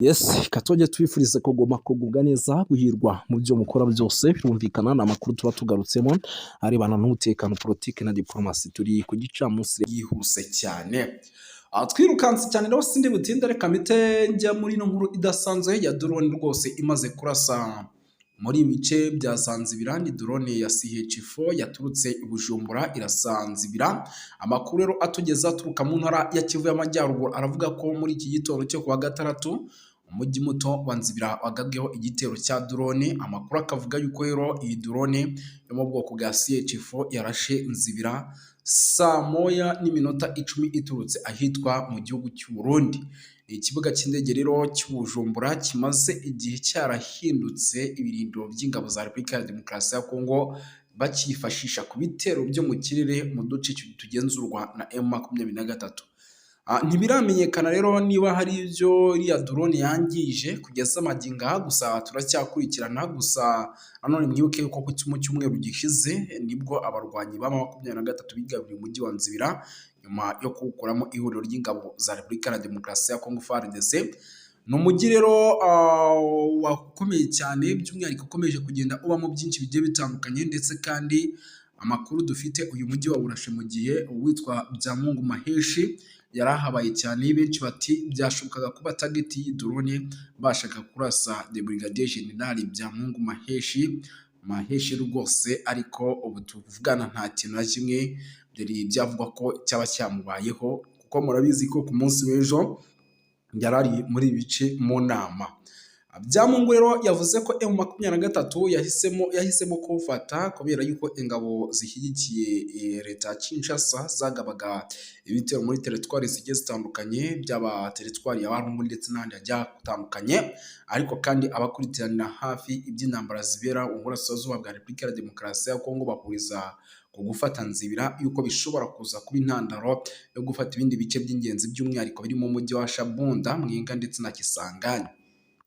Yes, katujye tubifurize kuguma kugubwa neza, guhirwa mu byo mukora byose. Birumvikana ni amakuru tuba tugarutsemo arebana n'umutekano, politiki na diplomasi. Turi ku gicamunsi yihuse cyane. Twirukanse cyane rero, sindi butinde, reka mpite njya muri ino nkuru idasanzwe ya drone rwose imaze kurasa muri ibi bice bya Zanzibira. Ni drone ya CH4 yaturutse i Bujumbura irasa Nzibira. Amakuru rero atugeza aturuka mu ntara ya Kivu y'Amajyaruguru aravuga ko muri iki gitondo cyo kuwa gatandatu umujyi muto wa Nzibira wagabweho igitero cya drone. Amakuru akavuga yuko rero iyi drone yo mu bwoko bwa CH4 yarashe Nzibira saa 1:10 iturutse ahitwa mu gihugu cy'u Burundi. Ni ikibuga cy'indege rero cy'u Bujumbura kimaze igihe cyarahindutse ibirindiro by'ingabo za Repubulika ya Demokarasi ya Kongo, bakifashisha ku bitero byo mu kirere mu duce tugenzurwa na M23. Ntibiramenyekana rero niba hari ibyo iriya drone yangije kugeza magingo aha, gusa turacyakurikirana. Gusa nanone mwibuke yuko mu cyumweru gishize nibwo abarwanyi ba 23 bigaruriye umujyi wa Nzibira nyuma yo kuwukuramo ihuriro ry'ingabo za Repubulika ya Demokarasi ya Kongo, FARDC. Ni umujyi rero wakomeye cyane, by'umwihariko ukomeje kugenda ubamo byinshi bigiye bitandukanye. Ndetse kandi amakuru dufite, uyu mujyi wawurashe mu gihe uwitwa Byamungu Maheshi yari ahabaye cyane. Benshi bati byashobokaga kuba target y'iyi drone bashaka kurasa de Brigadier General Byamungu Maheshi Maheshi rwose, ariko ubu tuvugana nta kintu na kimwe byari byavugwa ko cyaba cyamubayeho, kuko murabizi ko ku munsi w'ejo yari ari muri ibi bice mu nama. Byamungu rero yavuze ko M23 yahisemo kuwufata kubera yuko ingabo zishyigikiye leta ya Kinshasa zagabaga ibitero muri teritwari zigiye zitandukanye, byaba teritwari ya Walungu ndetse n'ahandi hagiye hatandukanye. Ariko kandi abakurikiranira hafi iby'intambara zibera mu burasirazuba bwa Repubulika ya Demokarasi ya Kongo bahuriza ku gufata Nzibira yuko bishobora kuza kuba intandaro yo gufata ibindi bice by'ingenzi, by'umwihariko birimo umujyi wa Shabunda, Mwenga ndetse na Kisangani.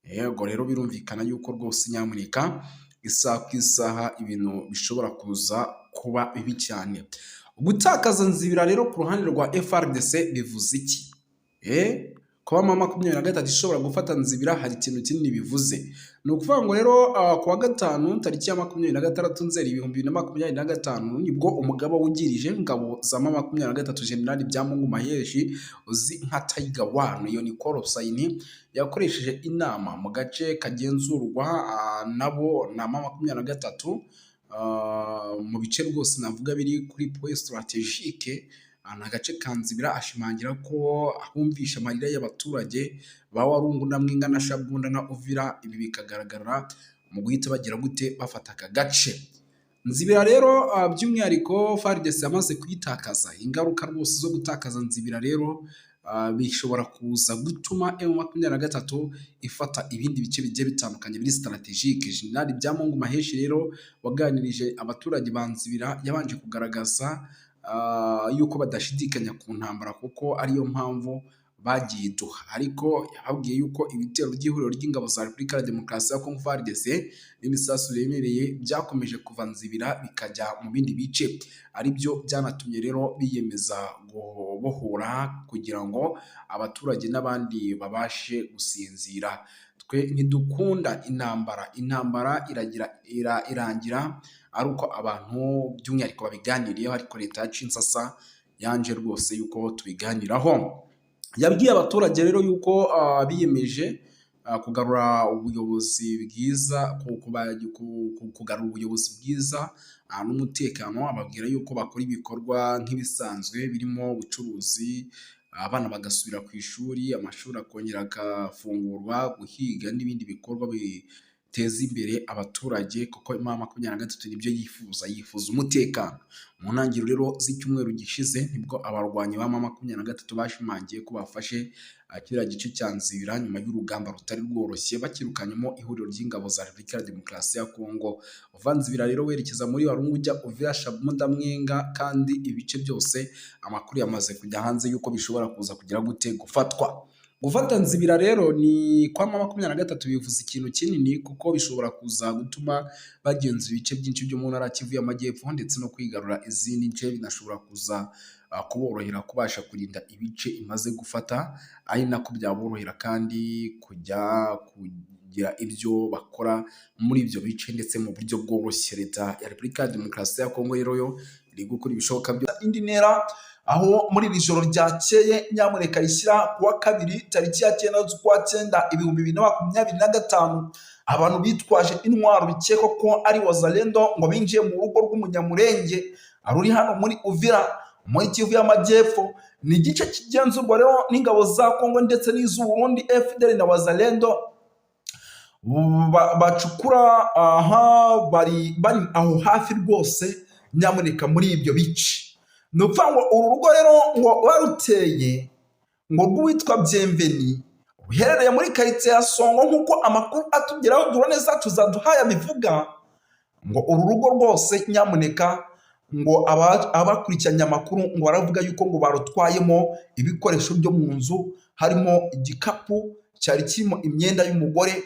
Yego rero, birumvikana yuko rwose nyamuneka isaha ku isaha ibintu bishobora kuza kuba bibi cyane. Gutakaza Nzibira rero ku ruhande rwa FARDC bivuze iki? Kuba M23 ishobora gufata Nzibira hari ikintu kinini bivuze. Ni ukuvuga ngo rero ku wa gatanu tariki ya 26 Nzeri 2025 nibwo umugaba wungirije ingabo za M23, General Byamungu Maheshi uzi nka Tiger One, iyo ni call sign, yakoresheje inama mu gace kagenzurwa nabo na M23, mu bice rwose navuga biri kuri point stratégique, ni agace ka Nzibira, ashimangira ko humvisha amarira y'abaturage ba Walungu na Mwenga na Shabunda na Uvira. Ibi bikagaragara mu guhita bagira gute? Bafata aka gace. Nzibira rero by'umwihariko FARDC yamaze kuyitakaza. Ingaruka rwose zo gutakaza Nzibira rero bishobora kuza gutuma M23 ifata ibindi bice bigiye bitandukanye biri stratégique. General Byamungu Maheshi rero waganirije abaturage ba Nzibira yabanje kugaragaza yuko badashidikanya ku ntambara, kuko ariyo mpamvu bagiye Doha, ariko yababwiye yuko ibitero by'ihuriro ry'ingabo za Repubulika ya Demokarasi ya Kongo, FARDC, n'ibisasu biremereye byakomeje kuva Nzibira bikajya mu bindi bice, aribyo byanatumye rero biyemeza kubohora kugira ngo abaturage n'abandi babashe gusinzira. Twe ntidukunda intambara, intambara iragira irangira ari uko abantu by'umwihariko babiganiriyeho, ariko leta ya Kinshasa yanje rwose yuko tubiganiraho. Yabwiye abaturage rero yuko biyemeje kugarura ubuyobozi bwiza, kugarura ubuyobozi bwiza n'umutekano, ababwira yuko bakora ibikorwa nk'ibisanzwe birimo ubucuruzi, abana bagasubira ku ishuri, amashuri akongera agafungurwa, guhiga n'ibindi bikorwa biteza imbere abaturage, kuko M23 nibyo yifuza, yifuza umutekano. Mu ntangiriro rero z'icyumweru gishize nibwo abarwanyi ba M23 bashimangiye ko bafashe kiriya gice cya Nzibira nyuma y'urugamba rutari rworoshye, bakirukanyemo ihuriro ry'ingabo za Repubulika ya Demokarasi ya Kongo. Uva Nzibira rero werekeza muri Walungu ujya Uvira, Shabunda, Mwenga, kandi ibice byose amakuru yamaze kujya hanze y'uko bishobora kuza kugira gute? Gufatwa. Gufata Nzibira rero ni kwa M23 bivuze ikintu kinini, kuko bishobora kuza gutuma bagenzura ibice byinshi byo mu ntara Kivu y'Amajyepfo ndetse no kwigarura izindi nce, binashobora kuza kuborohera kubasha kurinda ibice imaze gufata, ari nako byaborohera kandi kujya kugira ibyo bakora muri ibyo bice ndetse mu buryo bworoshye. Leta ya Repubulika ya Demokarasi ya Kongo rero yo iri gukora ibishoboka byose. Indi ntera aho muri iri joro ryakeye, nyamuneka, rishyira kuwa kabiri tariki ya 9 z'ukwa 9 2025, abantu bitwaje intwaro bikekwa ko ari Wazalendo ngo binjiye mu rugo rw'Umunyamurenge ruri hano muri Uvira, muri Kivu y'Amajyepfo. Ni igice kigenzurwa rero n'ingabo za Kongo ndetse n'iz'Uburundi, FDLR na Wazalendo. Bacukura aha bari aho hafi rwose, nyamuneka, muri ibyo bice. Ni ukuvuga ngo uru rugo rero ngo baruteye ngo rw'uwitwa Bienvenu, ruherereye muri karitsiye ya Songo, nk'uko amakuru atugeraho drone zacu zaduhaye abivuga. Ngo uru rugo rwose, nyamuneka, ngo abakurikiranye amakuru ngo baravuga yuko ngo barutwayemo ibikoresho byo mu nzu, harimo igikapu cyari kirimo imyenda y'umugore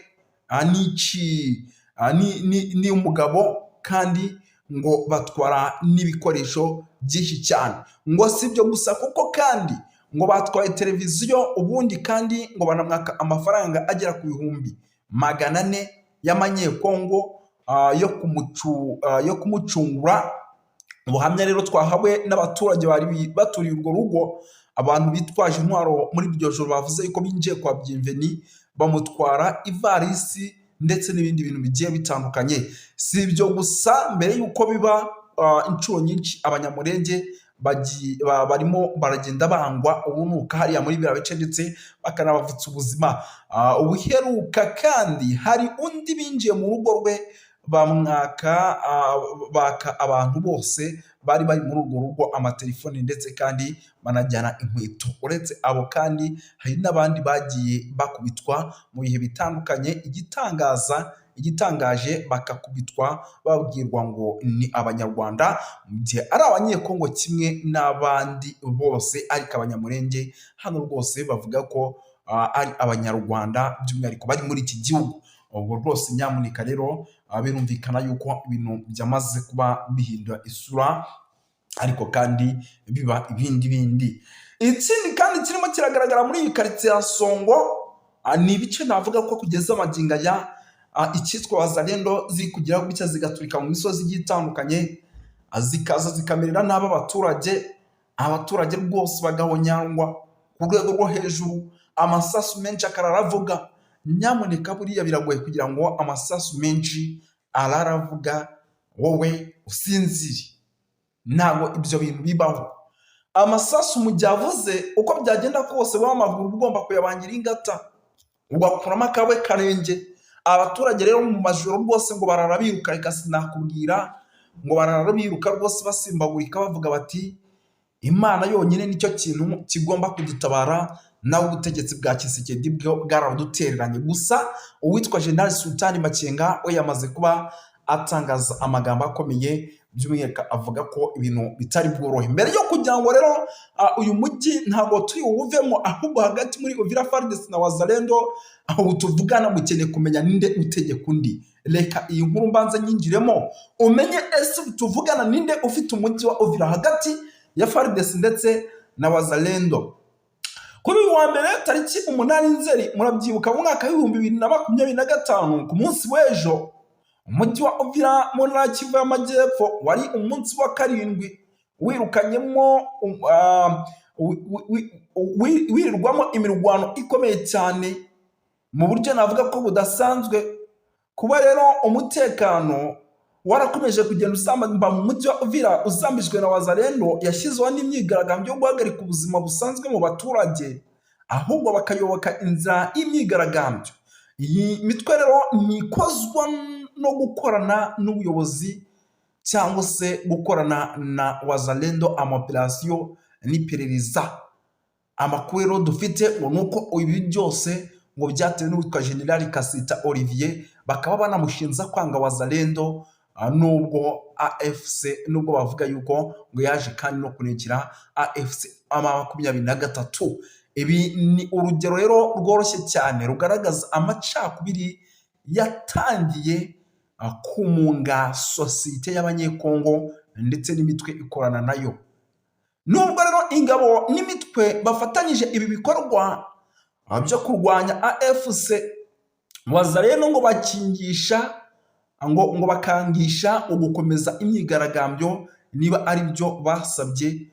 n'iy'umugabo, kandi ngo batwara n'ibikoresho byinshi cyane. Ngo si ibyo gusa, kuko kandi ngo batwaye televiziyo, ubundi kandi ngo banamwaka amafaranga agera ku 400,000 y'amanyekongo yo kumucungura. Ubuhamya rero twahawe n'abaturage bari baturiye urwo rugo, abantu bitwaje intwaro muri iryo joro bavuze yuko binjiye kwa Bienvenu, bamutwara ivarisi ndetse n'ibindi bintu bigiye bitandukanye. Si ibyo gusa, mbere y'uko biba, inshuro nyinshi Abanyamurenge barimo baragenda bangwa ubunuka hariya muri biriya bice, ndetse bakanabavutsa ubuzima. Ubuheruka kandi hari undi binjiye mu rugo rwe, bamwaka, baka abantu bose bari muri urwo rugo amatelefoni, ndetse kandi banajyana inkweto. Uretse abo kandi hari n'abandi bagiye bakubitwa mu bihe bitandukanye, igitangaje bakakubitwa babwirwa ngo ni Abanyarwanda, mu gihe ari Abanyekongo kimwe n'abandi bose. Ariko Abanyamurenge hano rwose bavuga ko ari Abanyarwanda, by'umwihariko bari muri iki gihugu. Ubwo rwose, nyamuneka rero, birumvikana yuko ibintu byamaze kuba bihindura isura, ariko kandi biba ibindi bindi. Ikindi kandi kirimo kiragaragara muri iyi karitsiye ya Songo, ni ibice navuga ko kugeza amagingo aya icyitwa Wazalendo ziri kugira gutya zigaturika mu misozi igiye itandukanye, zikaza zikamerera nabi abaturage, abaturage rwose bagahonyangwa ku rwego rwo hejuru, amasasu menshi akarara avuga. Nyamuneka, buriya biragoye kugira ngo amasasu menshi arara avuga wowe usinzire, ntabwo ibyo bintu bibaho. Amasasu mu gihe avuze, uko byagenda kose wowe amaguru uba ugomba kuyabangira ingata, ugakuramo akawe karenge. Abaturage rero mu majoro rwose ngo barara biruka, reka sinakubwira, ngo barara biruka rwose basimbagurika, bavuga bati: "Imana yonyine nicyo kintu kigomba kudutabara, nawe ubutegetsi bwa Tshisekedi bwo bwaradutereranye." Gusa uwitwa General Sultani Makenga we yamaze kuba atangaza amagambo akomeye, by'umwihariko avuga ko ibintu bitari bworohe. Mbere yo kugira ngo rero uyu mujyi ntabwo turi buwuvemo, ahubwo hagati muri Uvira, FARDC na Wazalendo aho tuvugana mukeneye kumenya ninde utegeka undi. Reka iyi nkuru mbanze nyinjiremo umenye ese tuvugana ninde ufite umujyi wa Uvira hagati ya FARDC ndetse na Wazalendo. Kuri uyu wa mbere tariki 8 Nzeri, murabyibuka, mu mwaka w'2025, ku munsi w'ejo, umujyi wa Uvira mu ntara ya Kivu y'Amajyepfo wari umunsi wa karindwi wirukanyemo wirirwamo imirwano ikomeye cyane mu buryo navuga ko budasanzwe. Kuba rero umutekano warakomeje kugenda usamba mu mujyi wa Uvira, uzambijwe na Wazalendo yashyizeho n'imyigaragambyo yo guhagarika ubuzima busanzwe mu baturage, ahubwo bakayoboka inzira y'imyigaragambyo. Iyi mitwe rero ntikozwa no gukorana n'ubuyobozi cyangwa se gukorana na Wazalendo ama opérations n'iperereza. Amakuru rero dufite ngo ni uko ibi byose ngo byatewe n'uwitwa General Kasita Olivier, bakaba banamushinja kwanga Wazalendo, nubwo AFC, nubwo bavuga yuko ngo yaje kandi no kunekera AFC 23. Ibi ni urugero rero rworoshye cyane rugaragaza amacakubiri yatangiye kumunga sosiyete y'Abanyekongo ndetse n'imitwe ikorana nayo. Nubwo rero ingabo n'imitwe bafatanyije ibi bikorwa byo kurwanya AFC Wazalendo, ngo bakingisha ngo bakangisha ugukomeza imyigaragambyo, niba ari byo basabye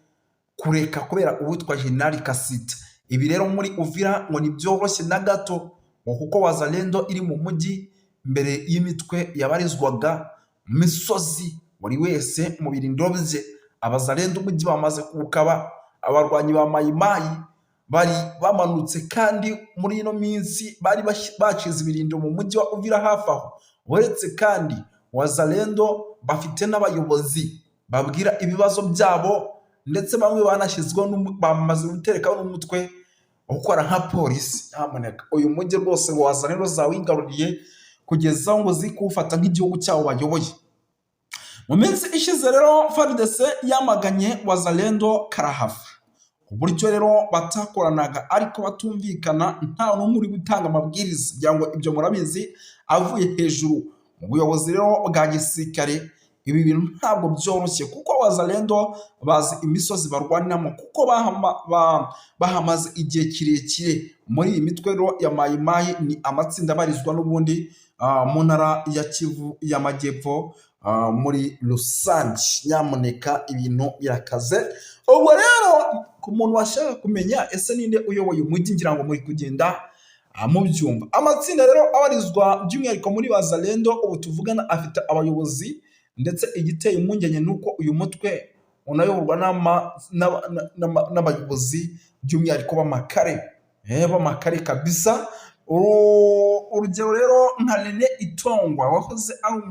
kureka kubera uwitwa Jenerali Kasita. Ibi rero muri Uvira ngo ntibyoroshye na gato, ngo kuko Wazalendo iri mu mujyi mbere y'imitwe yabarizwaga mu misozi, buri wese mu birindiro bye. Abazalendo umujyi bamaze kuwukaba, abarwanyi ba Mayimayi bari bamanutse, kandi muri ino minsi bari bacize ibirindiro mu mujyi wa Uvira hafi aho. Uretse kandi Wazalendo bafite n'abayobozi babwira ibibazo byabo, ndetse bamwe banashyizweho bamaze guterekaho n'umutwe ukora nka polisi. Nyamuneka, uyu mujyi rwose ngo Wazalendo zawigaruriye kugeza aho ngo ziri kuwufata nk'igihugu cyabo bayoboye. Mu minsi ishize rero FARDC yamaganye Wazalendo karahava, uburyo rero batakoranaga ariko batumvikana, nta n'umwe uri gutanga amabwiriza, kugira ngo ibyo murabizi, avuye hejuru mu buyobozi rero bwa gisirikare. Ibi bintu ntabwo byoroshye, kuko Wazalendo bazi imisozi barwaniramo, kuko bahamaze igihe kirekire. Muri iyi mitwe rero ya Mayimayi ni amatsinda abarizwa n'ubundi mu ntara ya Kivu y'Amajyepfo muri rusange. Nyamuneka, ibintu birakaze. Ubwo rero ku muntu washaka kumenya ese ninde uyoboye umujyi, ngira ngo muri kugenda mubyumva. Amatsinda rero abarizwa by'umwihariko muri Wazalendo ubu tuvugana afite abayobozi, ndetse igiteye impungenge ni uko uyu mutwe unayoborwa n'abayobozi by'umwihariko b'amakare, b'amakare kabisa. Urugero rero nka Rene Itongwa wahoze ari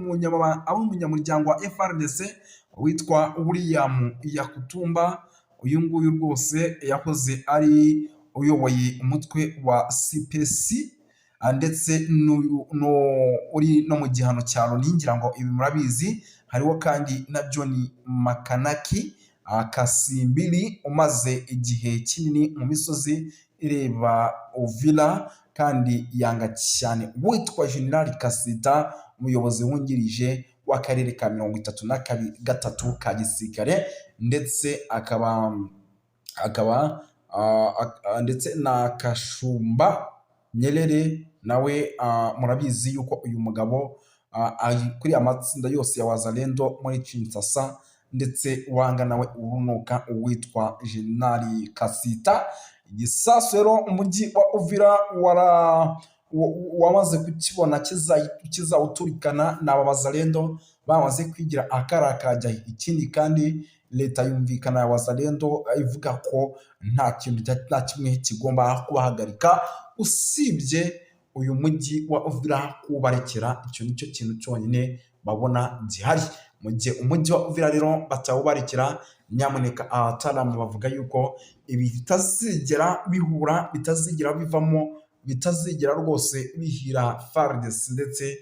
umunyamuryango wa FARDC, witwa William Yakutumba, uyu nguyu rwose yahoze ari uyoboye umutwe wa CPC, ndetse uri no mu gihano cya Loni, ngira ngo ibi murabizi. Hariho kandi na John Makanaki Kasimbiri umaze igihe kinini mu misozi ireba Uvira, kandi yanga cyane witwa Jenerali Kasita, umuyobozi wungirije w'akarere ka 33 ka gisirikare, ndetse akaba ndetse na Kashumba Nyerere nawe murabizi yuko uyu mugabo ari kuri amatsinda yose ya Wazalendo muri Kinshasa, ndetse wanga nawe urunuka uwitwa Jenerali Kasita. Igisasu rero umujyi wa Uvira wamaze kukibona kizawuturikana ni aba Bazalendo bamaze kwigira akara kajyahe. Ikindi kandi leta yumvikana ya Wazalendo ivuga ko nta kintu na kimwe kigomba kubahagarika usibye uyu mujyi wa Uvira kuwubarekera. Icyo nicyo kintu cyonyine babona gihari. Mu gihe umujyi wa Uvira rero batawubarekera, nyamuneka abataramu bavuga yuko ibi bitazigera bihura, bitazigera bivamo, bitazigera rwose bihira FARDC ndetse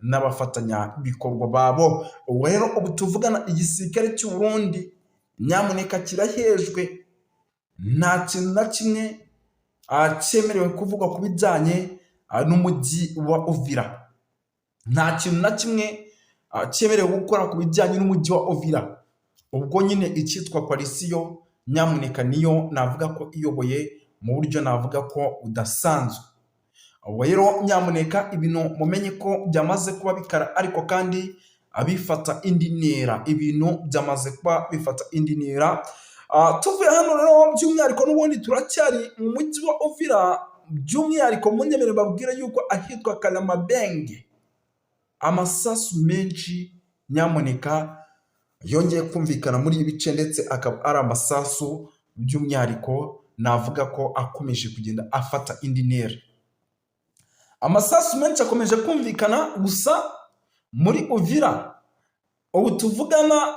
n'abafatanyabikorwa babo. Ubwo rero ubu tuvugana igisirikare cy'u Burundi nyamuneka kirahejwe, nta kintu na kimwe cyemerewe kuvugwa ku bijyanye n'umujyi wa Uvira, nta kintu na kimwe cyemerewe gukora ku bijyanye n'umujyi wa Uvira. Ubwo nyine icyitwa coalition nyamuneka niyo navuga ko iyoboye mu buryo navuga ko budasanzwe. Ubwo rero nyamuneka ibintu mumenye ko byamaze kuba bikara, ariko kandi bifata indi ntera, ibintu byamaze kuba bifata indi ntera. Tuvuye hano rero by'umwihariko n'ubundi turacyari mu mujyi wa Uvira, by'umwihariko munyemerere babwire yuko ahitwa Karamabenge amasasu menshi nyamuneka yongeye kumvikana muri ibi bice, ndetse akaba ari amasasu by'umwihariko navuga ko akomeje kugenda afata indi ntera. Amasasu menshi akomeje kumvikana gusa muri Uvira ubu tuvugana.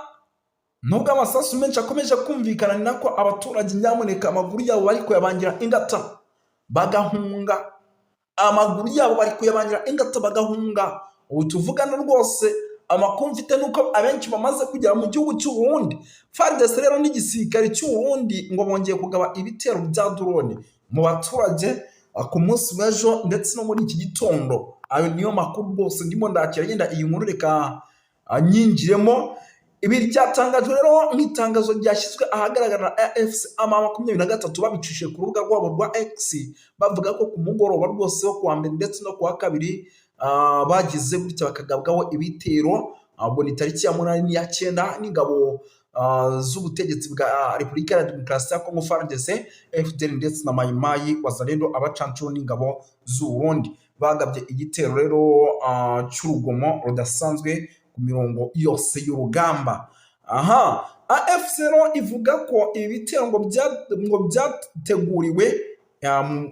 Nubwo amasasu menshi akomeje kumvikana, ni nako abaturage nyamuneka amaguru yabo bari kuyabangira ingata bagahunga, amaguru yabo bari kuyabangira ingata bagahunga. Ubu tuvugana rwose amakuru mfite nuko abenshi bamaze kugera mu gihugu cy'u Burundi. FARDC rero n'igisirikare cy'u Burundi ngo bongeye kugaba ibitero bya drone mu baturage ku munsi w'ejo ndetse no muri iki gitondo. Ayo niyo makuru rwose ndimo ndakira. Yenda iyi nkuru reka nyinjiremo. Ibi ryatangajwe rero nk'itangazo ryashyizwe ahagaragara na AFC M23, babicishije ku rubuga rwabo rwa X, bavuga ko ku mugoroba rwose wo kuwa mbere ndetse no kuwa kabiri bagize gutya bakagabwaho ibitero. Ubwo ni tariki ya 8 n'iya 9, n'ingabo z'ubutegetsi bwa Repubulika ya Demokarasi ya Kongo, FARDC, FDLR ndetse na Mayimayi Wazalendo, abacancuro n'ingabo z'u Burundi. Bagabye igitero rero cy'urugomo rudasanzwe ku mirongo yose y'urugamba. Aha AFC rero ivuga ko ibi bitero ngo byateguriwe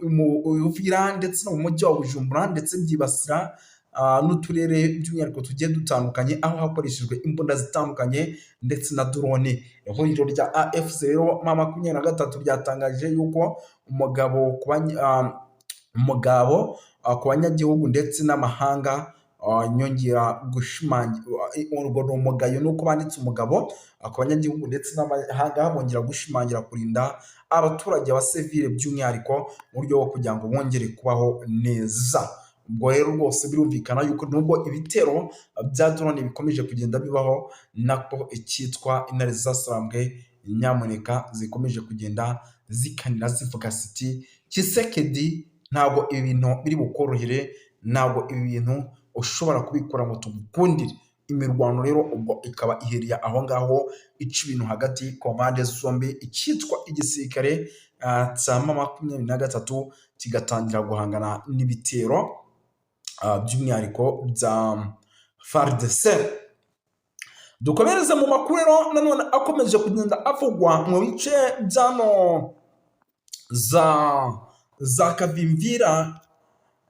mu Uvira ndetse no mu mujyi wa Bujumbura, ndetse byibasira n'uturere by'umwihariko tugiye dutandukanye, aho hakoreshejwe imbunda zitandukanye ndetse na drone. Ihuriro rya AFC rero M23 ryatangaje yuko umugabo ku banyagihugu ndetse n'amahanga, nyongera gushimangira, urwo ni umugayo nuko banditse umugabo, ku banyagihugu ndetse n'amahanga, bongera gushimangira kurinda abaturage ba sivile by'umwihariko mu buryo bwo kugira ngo bongere kubaho neza. Ubwo rero rwose birumvikana yuko nubwo ibitero bya drone bikomeje kugenda bibaho, nako icyitwa intare zasarambwe nyamuneka zikomeje kugenda zikanira, zivuga ziti: "Tshisekedi, ntabwo ibi bintu biri bukorohere, ntabwo ibi bintu ushobora kubikora ngo tugukundire." Imirwano rero ubwo ikaba ihereye aho ngaho, ica ibintu hagati ku mpande zombi, icyitwa igisirikare cya M23 kigatangira guhangana n'ibitero by'umwihariko bya FARDC. Dukomereze mu makuru rero nanone akomeje kugenda avugwa mu bice byano za Kavimvira.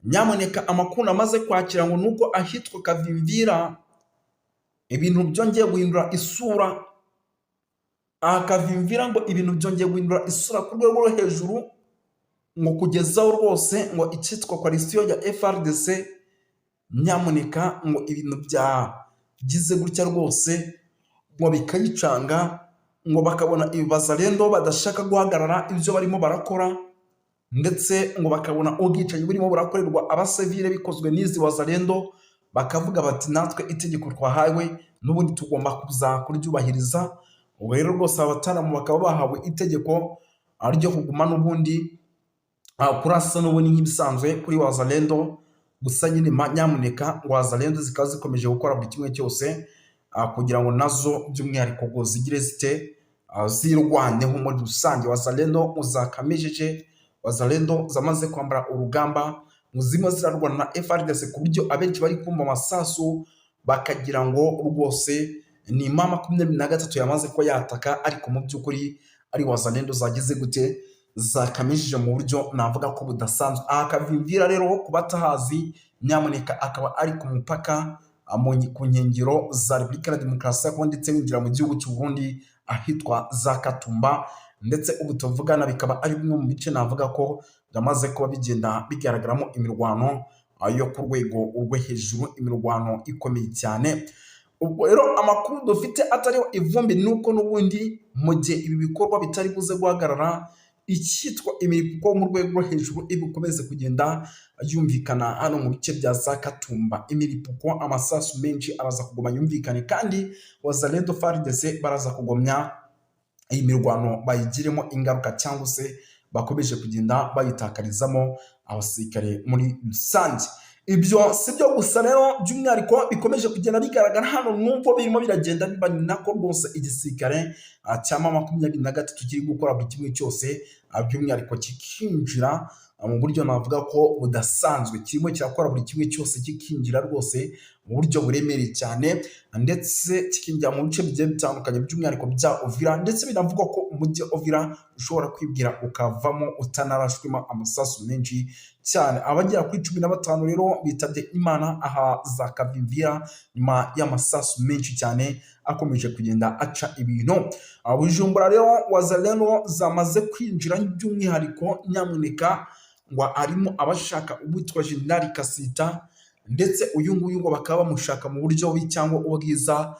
Nyamuneka amakuru amaze kwakira ngo nuko ahitwa Kavimvira ibintu byongeye guhindura isura. Aha Kavimvira ngo ibintu byongeye guhindura isura ku rwego rwo hejuru, ngo kugezaho rwose ngo icyitwa coalition ya FARDC, nyamuneka ngo ibintu byagize gutya rwose ngo bikayicanga, ngo bakabona ibazarendo badashaka guhagarara ibyo barimo barakora, ndetse ngo bakabona ubwicanyi burimo burakorerwa abasivile bikozwe n'izi wazarendo, bakavuga bati: "Natwe itegeko twahawe n'ubundi tugomba kuza kuryubahiriza." Ubwo rero rwose aba bataramu bakaba bahawe itegeko ryo kuguma n'ubundi kurasa n'ubundi nk'ibisanzwe kuri wazalendo. Gusa nyine nyamuneka wazalendo zikaba zikomeje gukora buri kimwe cyose kugira ngo nazo by'umwihariko ngo zigire zite, zirwaneho muri rusange. Wazalendo zakamejeje, wazalendo zamaze kwambara urugamba, zirimo zirarwana na FARDC, ku buryo abenshi bari kumva amasasu bakagira ngo rwose ni M23 yamaze ko yataka, ariko mu by'ukuri ari wazalendo zagize gute, zakamejeje mu buryo navuga ko budasanzwe. Aha Kavimvira rero, ku batahazi, nyamuneka akaba ari ku mupaka ku nkengero za Repubulika ya Demokarasi ya Kongo, ndetse winjira mu gihugu cy'u Burundi ahitwa za Katumba. Ndetse ubu tuvugana bikaba ari bimwe mu bice navuga ko byamaze kuba bigenda bigaragaramo imirwano yo ku rwego rwo hejuru, imirwano ikomeye cyane. Ubwo rero amakuru dufite atariho ivumbi ni uko n'ubundi mu gihe ibi bikorwa bitari buze guhagarara, icyitwa imiripuko mu rwego rwo hejuru ibukomeze kugenda yumvikana hano mu bice bya za Katumba. Imiripuko, amasasu menshi araza kuguma yumvikane, kandi wazalendo, FARDC baraza kugomya iyi mirwano bayigiremo ingaruka, cyangwa se bakomeje kugenda bayitakarizamo abasirikare muri rusange. Ibyo si byo gusa rero, by'umwihariko bikomeje kugenda bigaragara hano, nubwo birimo biragenda biba, ni nako rwose igisirikare cya M23 kiri gukora buri kimwe cyose, by'umwihariko kikinjira mu buryo navuga ko budasanzwe. Kirimo kirakora buri kimwe cyose, kikinjira rwose mu buryo buremereye cyane, ndetse kikinjira mu bice bigiye bitandukanye, by'umwihariko bya Uvira. Ndetse binavugwa ko umujyi wa Uvira ushobora kwibwira ukavamo utanarashwemo amasasu menshi cyane. Abagera kuri 15 rero bitabye Imana aha za Kavimvira nyuma y'amasasu menshi cyane akomeje kugenda aca ibintu. Bujumbura rero wazalendo zamaze kwinjira, by'umwihariko nyamuneka ngo harimo abashaka uwitwa Jenerali Kasita, ndetse uyu nguyu ngo bakaba bamushaka mu buryo bubi cyangwa ubwiza,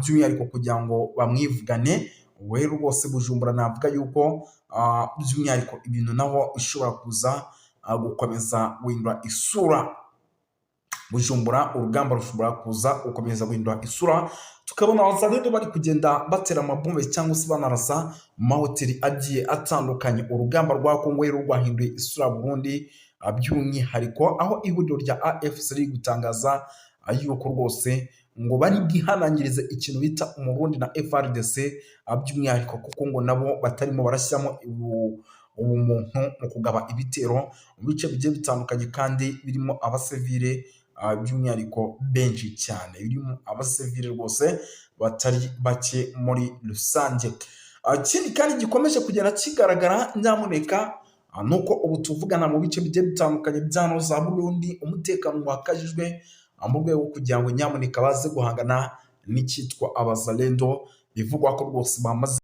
by'umwihariko kugira ngo bamwivugane. Ubu rero rwose Bujumbura navuga yuko by'umwihariko ibintu naho ishobora kuza gukomeza guhindura isura. Bujumbura urugamba rushobora kuza gukomeza guhindura isura, tukabona Abazalendo bari kugenda batera amabombe cyangwa se banarasa mu mahoteli agiye atandukanye. Urugamba rwa Kongo rero rwahinduye isura Burundi, by'umwihariko aho ihuriro rya AFC riri gutangaza yuko rwose ngo bari bwihanangirize ikintu bita Umurundi na FARDC, by'umwihariko kuko ngo nabo batarimo barashyiramo ubumuntu mu kugaba ibitero mu bice bigiye bitandukanye kandi birimo abasivile, by'umwihariko benshi cyane, birimo abasivile rwose batari bake muri rusange. Ikindi kandi gikomeje kugenda kigaragara nyamuneka, nuko ubu tuvugana mu bice bigiye bitandukanye bya za Burundi umutekano wakajijwe, mu rwego rwo kugira ngo nyamuneka baze guhangana n'icyitwa Abazalendo bivugwa ko rwose bamaze